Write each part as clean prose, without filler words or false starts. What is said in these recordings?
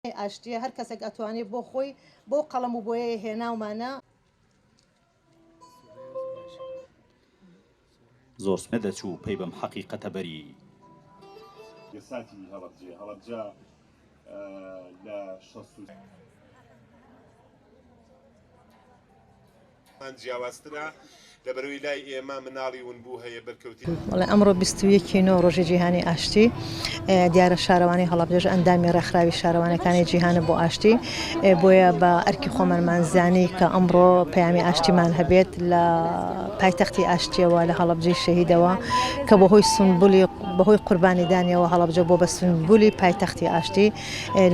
ئاشتیە هەر کەسێک ئەتوانێ بۆ خۆی بەو قەڵەم و بۆیەیە هێناومانە. زۆر نەدەچوو پەی بەم حەقیقەتە بەری. ساتی هەڵەبجەیە هەڵەبجە لە 60. جیاوازترە لەبەرئەوەی لای ئێمە مناڵی ونبوو هەیە بەرکەوتی. بەڵێ ئەمڕۆ 21 ی نۆ ڕۆژی جیهانی ئاشتی دیارە شارەوانی هەڵەبجەش ئەندامی ڕێکخراوی شارەوانەکانی جیهانە بۆ ئاشتی بۆیە بە ئەرکی خۆمانمان زانی کە ئەمڕۆ پەیامی ئاشتیمان هەبێت لە پایتەختی ئاشتیەوە لە هەڵەبجەی شەهیدەوە کە بەهۆی سونبولی بەهۆی قوربانیدانیەوە هەڵەبجە بۆ بە سونبولی پایتەختی ئاشتی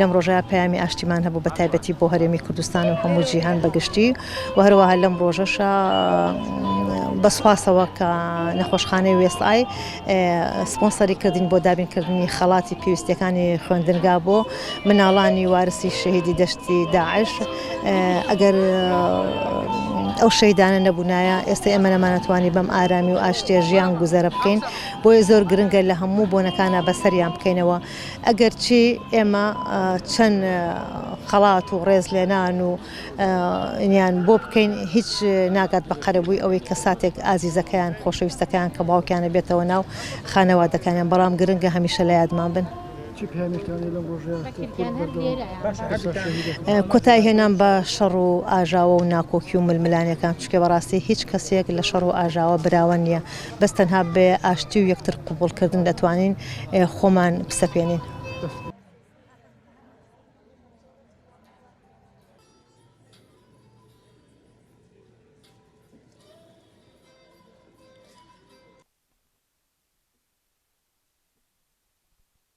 لەم ڕۆژە پەیامی ئاشتیمان هەبوو بە تایبەتی بۆ هەرێمی کوردستان و هەموو جیهان بە گشتی و هەروەها لەم ڕۆژەشا بە سوپاسەوە کە نەخۆشخانەی وێستئای سپۆنسەری کردین بۆ دابینکردنی خەڵاتی پێویستیەکانی خوێندنگا بۆ مناڵانی وارسی شەهیدی دەشتی داعش ئەگەر ئەو شەیدانە نەبوونایە ئێستا ئێمە نەمانەتوانی بەم ئارامی و ئاشتیە ژیان گوزەرە بکەین بۆیە زۆر گرنگە لە هەموو بۆنەکانە بەسەریان بکەینەوە ئەگەرچی ئێمە چەند خەڵات و ڕێزلێنان و یان بۆ بکەین هیچ ناگات بە قەرەبووی ئەوەی کە ساتێک ئازیزەکەیان خۆشەویستەکەیان کە باوکیانە بێتەوە ناو خانەوادەکانیان بەڵام گرنگە هەمیشە لە یادمان بن. کۆتایی هێنان بە شەڕ و ئاژاوە و ناکۆکی و ململانێکان چونکە بەڕاستی هیچ کەسێک لە شەڕ و ئاژاوە براوە نییە بەس تەنها بە ئاشتی و یەکتر قبوڵکردن دەتوانین خۆمان بسەپێنین.